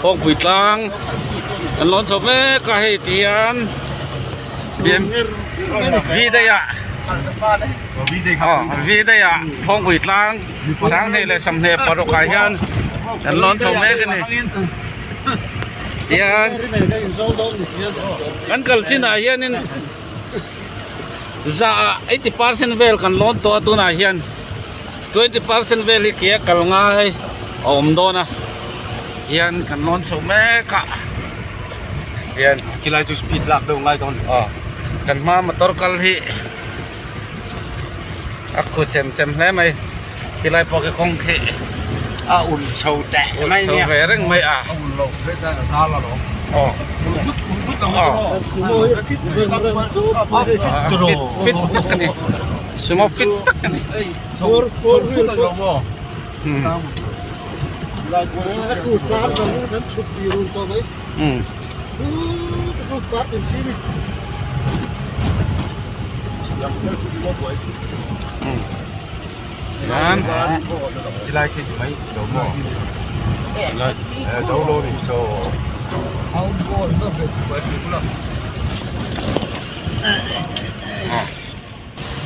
Phawngpui tlang kan lawn chho mek a hei ti hian V day ah V day ah Phawngpui tlang sanghnih leh sawmhnih paruk ah hian kan lawn chho mek a ni tihian kan kal chinah hianin za ah 80% vel kan lawn tawh a tunah hian 20% vel hi ke a kal ngai a awm dawn a hian kan lawn chho mek a hian khilai chu speed lak deuh ngai dawn aw kan hma motor kal hi a khu chem chem hle mai khilai pawh khi kawng khi a un chho teh mai nia chho ve reng mai a a un lo hle chuan a zal alawm aw aw fit tak a ni sumo fit tak a ni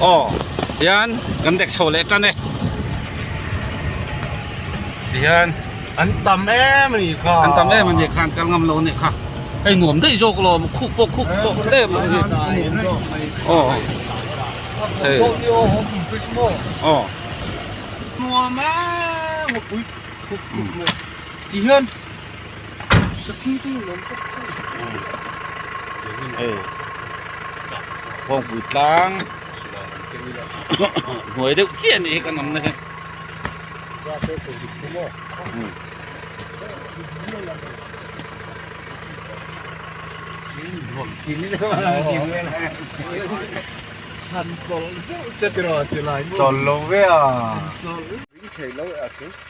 Aw hian kan dek chho leh tan e tihian an tam em a nih kha an tam em a nih kha an kal ngam lo a nih kha hei nuam daih zawk lo khuk pawh khuk tawh em a nih aw hei aw nuam em a pui khuk khuk mai tihian sakhi chu nuam khawp hei kawngpui tlang hnuai deuh chiah a nih hi kan awmna hi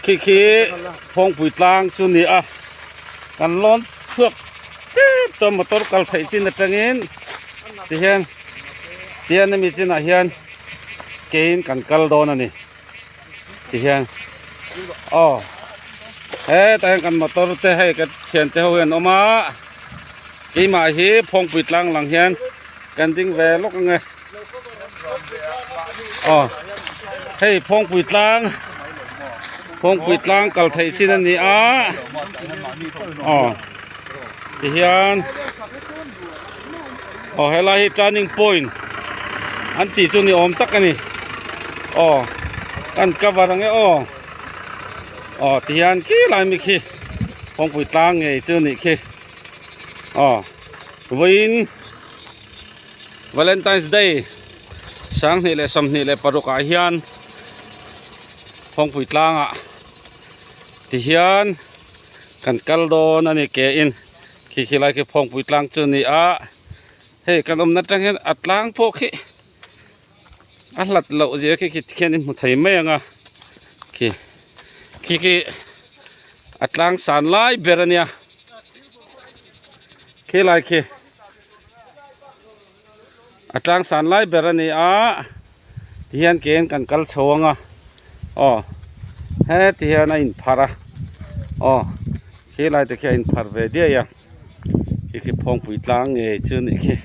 Khi khi Phawngpui tlang chu ni a kan lawn chhuak tep tawh motor kal theih chin atangin tihian tihian hemi chinah hian kein kan kal dawn a ni tihian aw hetah hian kan motor te hei ka thiante ho hi an awm a keimah hi Phawngpui tlang lang hian kan ding ve lawk ang e. Aw hei phawngpui tlang phawngpui tlang kal theih chin a ni a aw tihian aw helai hi turning point an tih chu ni awm tak a ni aw kan cover ang e aw aw tihian khi lai mi khi phawngpui tlang ngei chu a nih khi aw vawiin. Valentine's Day 2026 ah hian Phawngpui tlangah tihian kan kal dawn a ni ke in khi khi lai khi Phawngpui tlang chu a ni a hei kan awmna atang hian a tlang pawh khi a hlat loh zia khi khi tikhian in hmu thei mai ang a khi khi khi a tlang san lai ber a nia khilai khi. A tlang san lai ber a ni a tihian kein kan kal chho ang a aw heti hian a inpharh a aw khi lai te khi a inpharh ve diai a khi khi phawngpui tlang ngei chu a nih khi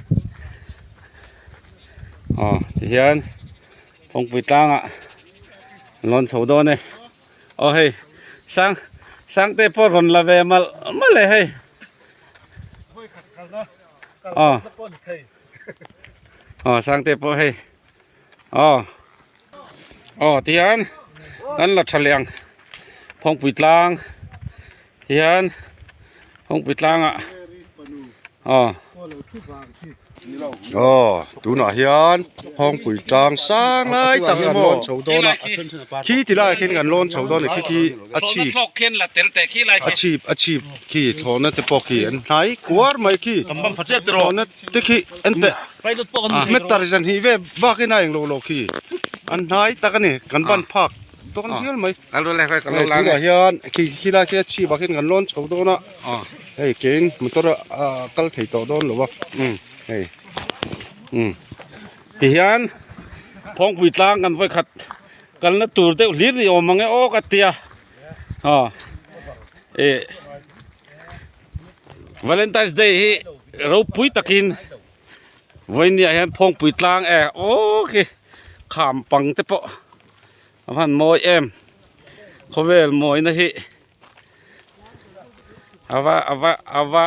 aw tihian phawngpui tlangah an lawn chho dawn e aw hei sang sangte pawh rawn la ve malh malh e hei. Aw aw sangte pawh hei aw aw tihian kan la tha leh ang phawngpui tlang tihian phawngpui tlangah aw. Aw tunah hian Phawngpui tlang sang lai tak kan lawn chho dawn a khi ti laiah khian kan lawn chho dawn a khi khi a chhip a chhip a chhip khi thlawhna te pawh khi an hnai kuar mai khi thlawhna te khi en teh meter zan hnih vel bak in a englo lo khi an hnai tak a ni kan ban phak dawn hial mai tunah hian khi khi lai khi a chhip ah khian kan lawn chho dawn a. Hei kein motor a kal thei tawh dawn lo a hei. Umm tihian Phawngpui tlang kan vawikhat kalna tur deuh hlir ni awm ang e aw ka tia aw eh. Valentine's Day hi ropui takin vawinia hian phawngpui tlang e aw khi kham pang te pawh a van mawi em khawvel mawina hi ava ava ava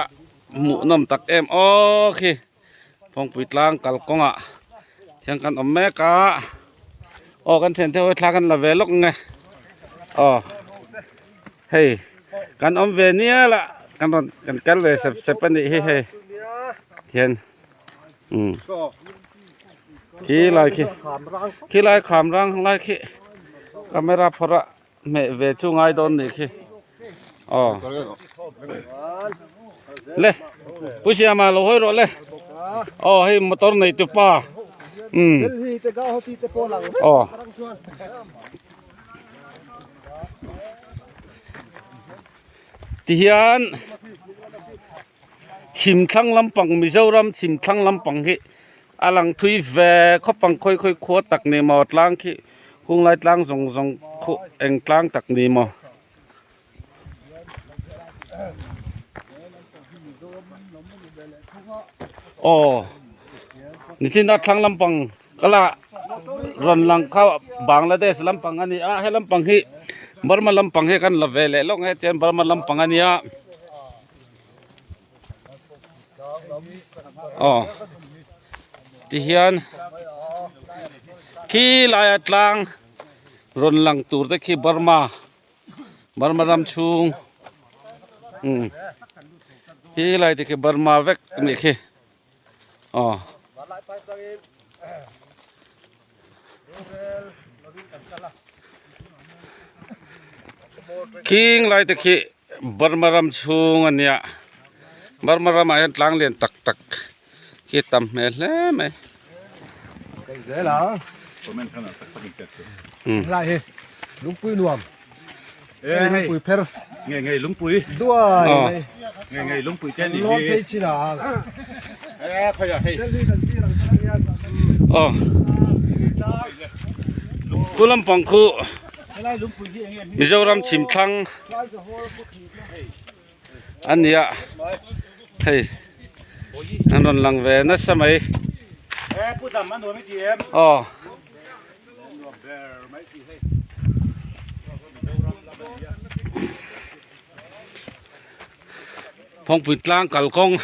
hmuh nawm tak em aw khi phawngpui tlang kalkawngah hian kan awm mek a aw kan thiante ho hi thla kan la ve lawk ang e aw. Hei kan awm ve nial a kan rawn kan kal ve sep sep a nih hi hei hian umm khi lai khi khi lai kham rang lai khi camera phawrh a hmeh ve chu ngai dawn nih khi aw le pu siama lo hawi rawh le aw hei motor nei tu pa umm aw. Tihian chhim thlang lampang Mizoram chhim thlang lampang hi a lang thui ve khawp ang khawi khawi khua tak ni maw tlang khi hunglai tlang zawng zawng khu eng tlang tak ni maw. Aw nichin a thlang lampang Ka la rawn lang kha Bangladesh lampang a ni a he lampang hi Burma lampang hi kan la ve leh lawk nge chuan Burma lampang a nia aw tihian khi laia tlang rawn lang tur te khi Burma Burma ram chhung umm khi lai te khi Burma vek a nih khi. Aw. Khing lai te khi Burma ram chhung a nia Burma ramah hian tlang lian tak tak khi tam hmel hle mai. Lai hi lungpui nuam lungpui pher nge nge lungpui duai mai nge nge lungpui te ni lawn phei chin a e khawi ah hei aw khu lampang khu Mizoram chhim thlang a nia hei an rawn lang ve nasa mai aw. Phawngpui tlang kalkawng.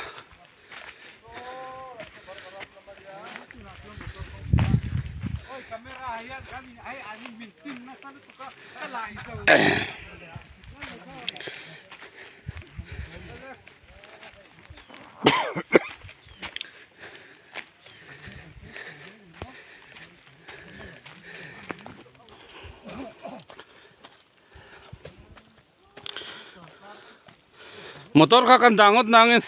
Motor kha kan dah ngawt nangin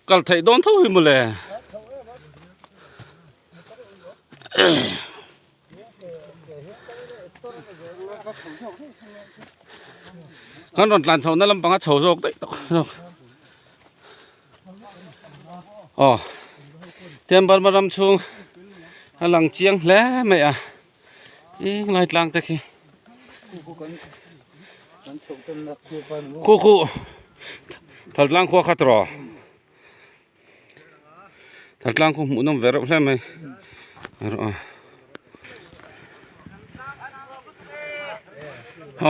kal theih dawn tho hi mawle. Kan rawn tlan chhohna lampang a chho zawk daih tawh zawk. Aw tian Burma ram chhung a lang chiang hle mai a eng lai tlang te khi khu khu thal tlang khua kha tawh thal tlang khu hmuh nawm ve reuh hle mai erawh a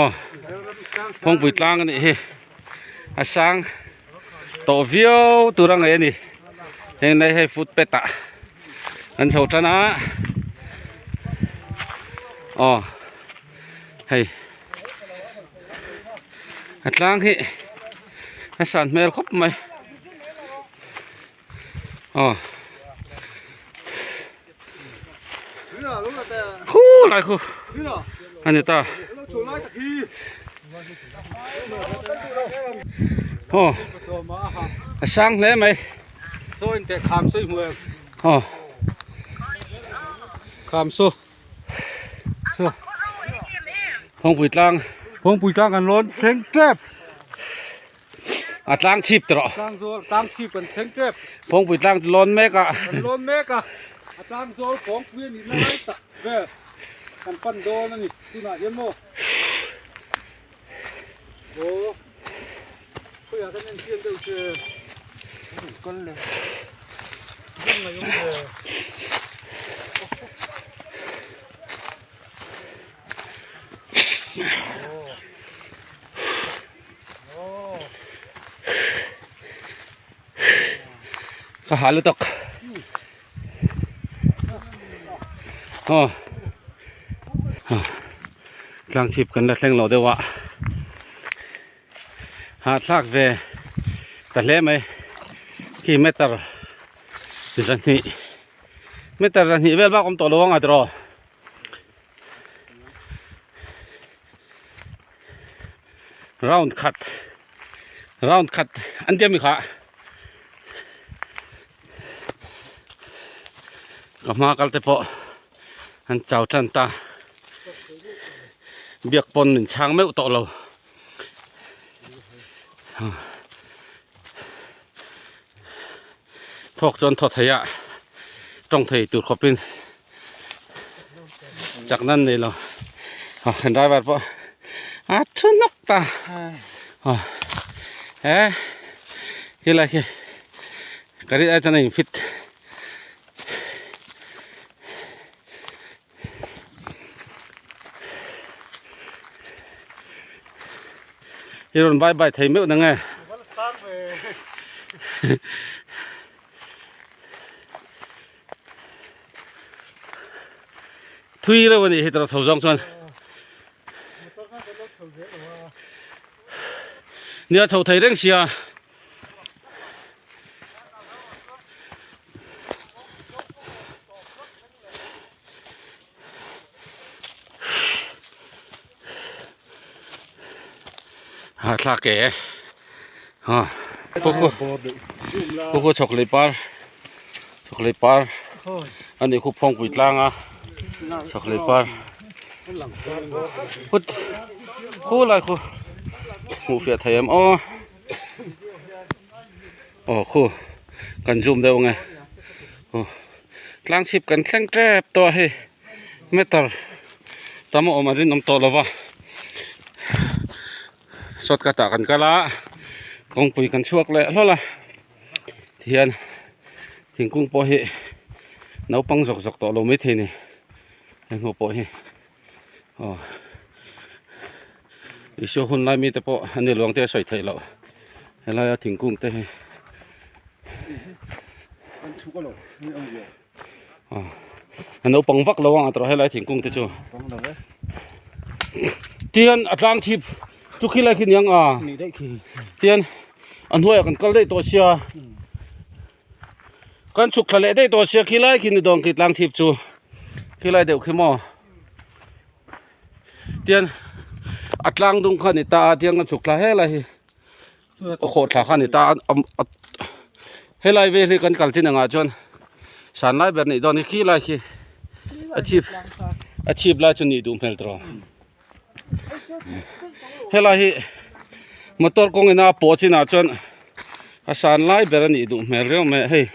aw phawngpui tlang a nih hi a sang. Tawh viau tur a ngaih a ni heng lai hei footpath ah an chho tan a aw hei a tlang hi a san hmel khawp mai aw khulai khu a ni ta aw a sang hle mai aw kham saw Phawngpui tlang Phawngpui tlang kan lawn thleng tep. A tlang chhip tawh. Tlang zawl tlang chhip kan thleng tep. Phawngpui tlang lawn mek a. Kan lawn mek a. A tlang zawl phawngpui a nih na lai tak vel kan pan dawn a ni tunah hian maw. Aw khawiah kan en chian deuh che. Ka ha lutuk aw tlang chhip kan la thleng lo deuh a hahthlak ve ta hle mai khi meter zahnih meter zahnih vel bak awm tawh lo ang a tiraw. Round khat round khat an tia mi kha ka hma kal te pawh an chau tan ta biak pawn min chhang meuh tawh lo thawk chuan thaw thei a tawng thei tur khawp in. Chak nan nei lo a driver pawh a thu nawk ta he khilai khi ka rin ai chuan a in fit i rawn bye bye thei meuh nang e. Thui reuh a nih hi tawrh tho zawng chuan nia chho thei reng sia a thlak e ha khu khu chhawk lei par chhawk lei par a nih khu phawngpui tlang a chhawk lei par khut khu lai khu hmuh fiah thei em aw aw khu kan zoom deuh ang e aw tlang chhip kan thleng tep tawh a hei. Meter tam a awm a rinawm tawh lo va shortcut ah kan kal a kawngpui kan chhuak leh hlawl a tihian thingkung pawh hi naupang zawk zawk tawh lo maithei a ni heng ho pawh hi aw Isua hun lai mite pawh a ni luang te a sawi theih loh helaia thingkung te hi. A naupang vak lo ang a tawrh helai thingkung te chu tihian a tlang chhip chu khilai khi niang a tihian a hnuaiah kan kal daih tawh sia kan chhuk thla leh daih tawh sia khilai khi ni dawn khi tlang chhip chu khilai deuh khi maw tihian a tlang dung kha a ni ta a tihian kan chhuk thla helai hi. A khawh thla kha a ni ta a helai vel hi kan kal chin angah chuan san lai ber nih dawn hi khi lai khi a chhip a chhip lai chu nih duh hmel tawh helai hi motor kawng ina a pawh chinah chuan a san lai ber a nih duh hmel riau mai hei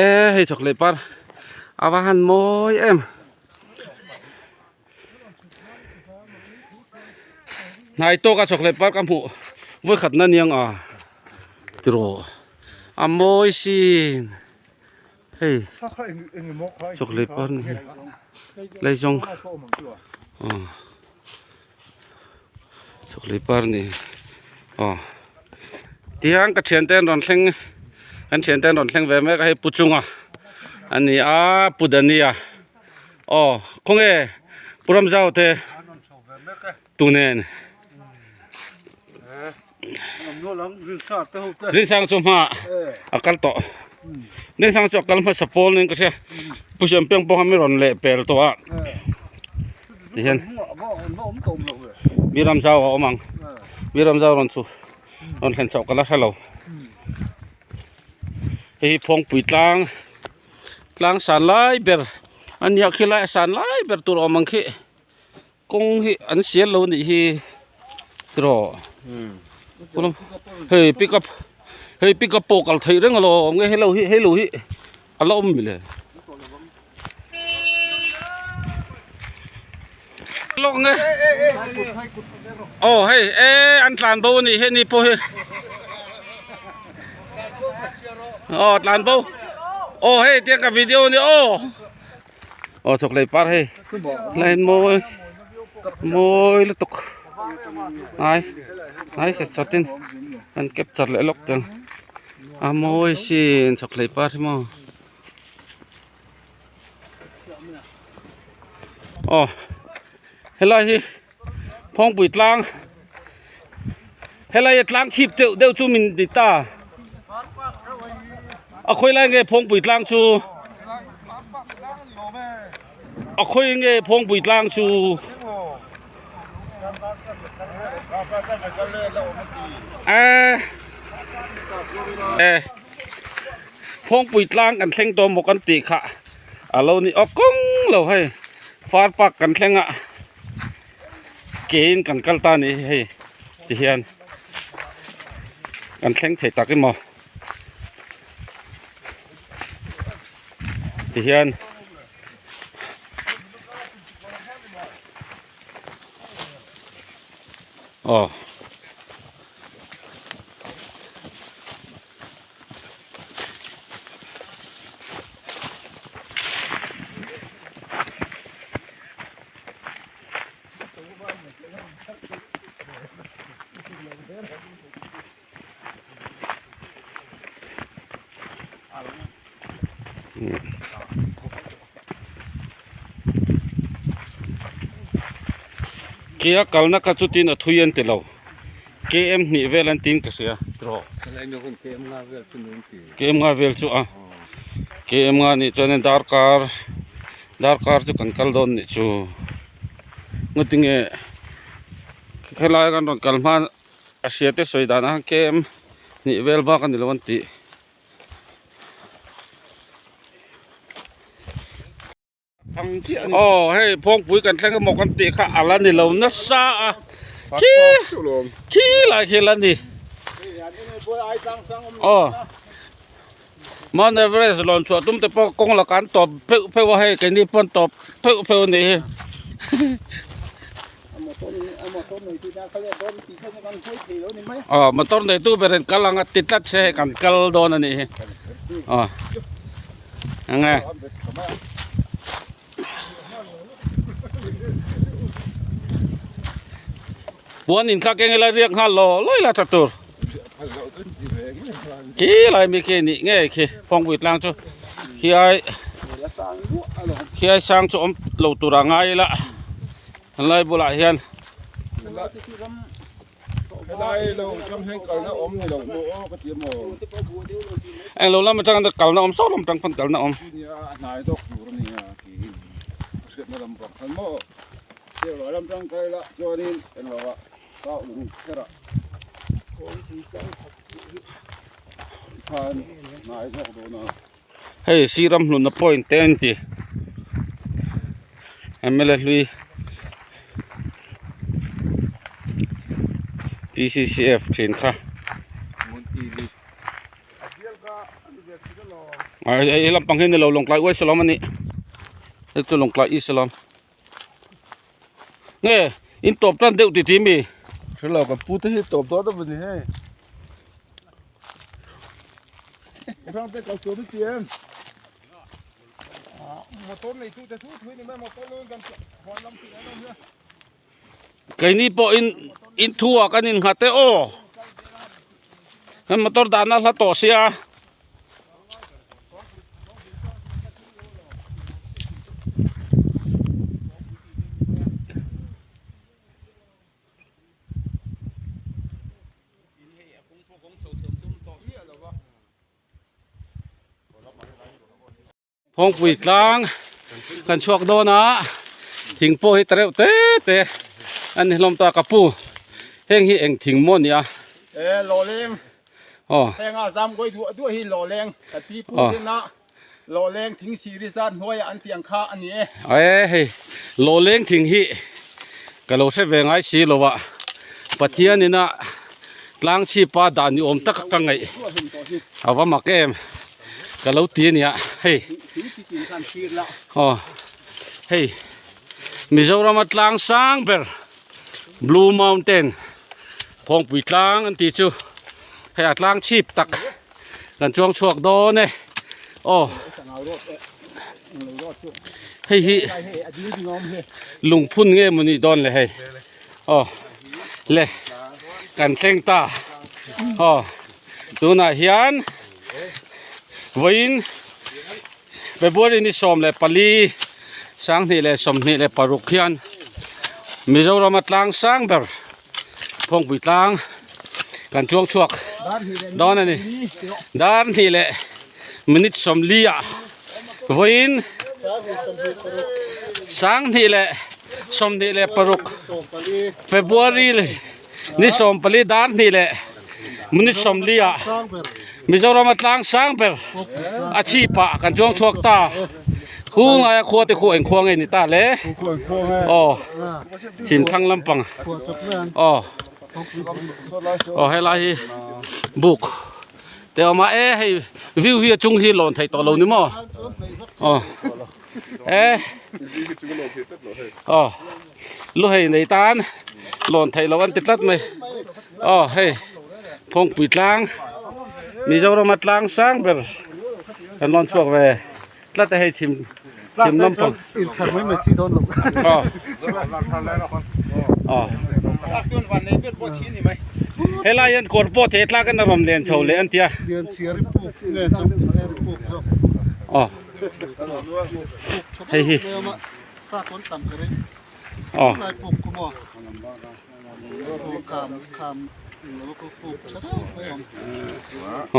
e hei chawk leh par a va han mawi em. Hnai tawk a chawk leh park a hmuh vawi khat na niang a tiraw a mawi sin hei chawk leh park ni lei zawng aw chawk leh park ni aw tiang ka thian te an rawn thleng kan thian te an rawn thleng ve mek a hei pu chunga a ni a pu dania. Aw khawnge Pu Ramzau te tu nen Rinsang chu hma a kal tawh Rinsang chu a kal hmasa pawl nen ka hria Pu Siampeng pawh kha mi rawn leh pel tawh a tihian Mi Ramzau a awm ang Mi Ramzau rawn chu rawn thlen chhoh ka la hre lo hei hi Phawngpui tlang. Tlang san lai ber a nia khi lai a san lai ber tur awm ang khi kawng hi an sial lo anih hi tiraw hei pickup hei pickup pawh kal theih reng alawm nge hello hi hello hi a la awm mile lawk nge aw hei e an tlan bo anih hi ani pawh hi. Aw tlan bo. Aw hei tiang ka video ni aw. Aw chhawk lei par hei. Line mawi mawi lutuk. Ai ai se chatin kan capture leh lawk teng. A mawi sin chhawk lei par hi maw. Aw helai hi Phawngpui tlang helai a tlang chhip deuh deuh chu min ti ta a khawi lai nge Phawngpui tlang chu a khawi nge Phawngpui tlang chu. Eee Phawngpui tlang kan thleng tawh maw kan tih kha a lo ni aw kawng lo hei far park kan thleng a kein kan kal ta a nih hi hei ti hian kan thleng thei tak emaw ti hian. Aw. Kia kalna kha chu tin a thui an ti lo km hnih vel an tin ka hria tiraw km nga vel chu a km nga nih chuan darkar darkar chu kan kal dawn nih chu ngatinge helai kan rawn kal hma a hria te sawi dan ah km hnih vel bak a ni lo an tih. Aw hei phawngpui kan thleng emaw kan tih kha a la ni lo nasa a khi khi lai khi la ni aw Mount Everest lawn chhuah tum te pawh kawng lakah an tawp pheuh pheuh a hei keini pawh an tawp pheuh pheuh a nih hi. Aw motor neitu ber in kal ang a ti tlat se hei kan kal dawn a nih hi aw eng nge puan in kha keng ila riak nghal law law ila tha tur khi lai mi khi nih ngei khi phawngpui tlang chu khi ai khi ai sang chu awm lo tur a ngai ila. Helai bulah hian englo lam atang kalna awm saw lam atang pawn kalna awm. Hei Siram hlunna point te an ti mla hlui pccf thin kha hei lampang hi nilo lawngtlai uai salawm a nih hei chu lawngtlai east alawm nge in tawp tan deuh titi mi. Hrelo ka pu te hi tawp dawn a ni hei. Keini pawhin in thu ah kan innghat e aw kan motor dahna hla tawh sia. Phawngpui tlang kan chhuak dawn a thing pawh hi ta reuh te te a ni hlawm ta ka pu heng hi eng thing maw a ni a e lawleng aw heng a zam kawi duah duah hi lawleng ka ti pu ten a lawleng thing siri zat hnuaiah an tih ang kha a ni e e hei lawleng thing hi ka lo hre ve ngai si lo a Pathian ina tlang chhipa dan ni awm tak ka ngaih a va mak em ka lo ti a nia hei aw hei Mizorama tlang sang ber Blue Mountain Phawngpui tlang an tih chu hei a tlang chhip tak. Kan chuang chhuak dawn e. Aw. Hei hi lungphun nge maw nih dawn le hei. Aw. Le kan thleng ta. Aw. Tunah hian vawiin February ni 14 2026 hian Mizorama tlang sang ber Phawngpui tlang kan chuang chhuak dawn a ni. Dar hnih leh minute 40 ah vawiin 2026 February ni 14 dar hnih leh minute 40 ah Mizorama tlang sang ber a chhip ah kan chuang chhuak ta. Khu ngaia khua te khu eng khua nge ni ta le? Aw chhim thlang lampang aw aw helai hi buk te awm a e hei view hi a chung hi lawn theih tawh lo ni maw aw e aw lu hei nei tan lawn theih loh an ti tlat mai aw hei phawngpui tlang Mizorama tlang sang ber kan lawn chhuak ve. Tlat a hei chhim chhim lampang. In chhar mai mai chi dawn lo. Aw. Aw. Tlak chuan van nei ber pawh thi ni mai. Helai hian kawr pawh thei tlak in a rawn len chho leh an tia. Lian chhiar i puk nge chang er i puk zawk. Aw. Hei hi. Sa kawn tam ka ring. Aw. Lai puk ku maw. Kham kham lo ko puk tha deuh mai awm.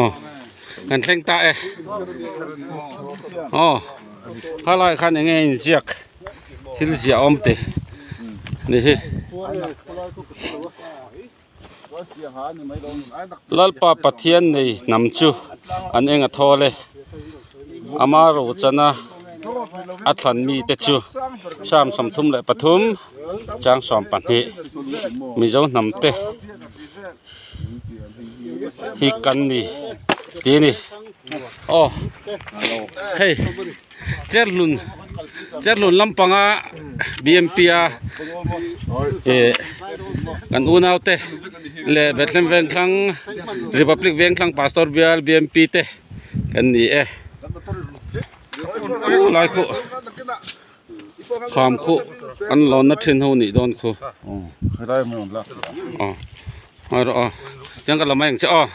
Aw. Kan thleng ta e. Aw. Khalai khan enge in ziak thil ziah awm te ni hi. Lalpa Pathian nei hnam chu an eng a thawl e. Ama rochana a thlan mite chu Psalm 33 chang 12 Mizo hnam te hi kan ni tih a ni. Aw hei Cherhlun Cherhlun lampanga B_M_P a ih kan unau te leh Bethlehem Vengthlang Republic Vengthlang Pastor bial B_M_P te kan ni e khulai khuh kham khuh an lawnna thin ho nih dawn khu aw ngawi rawh aw tiang ka la mai ang che aw.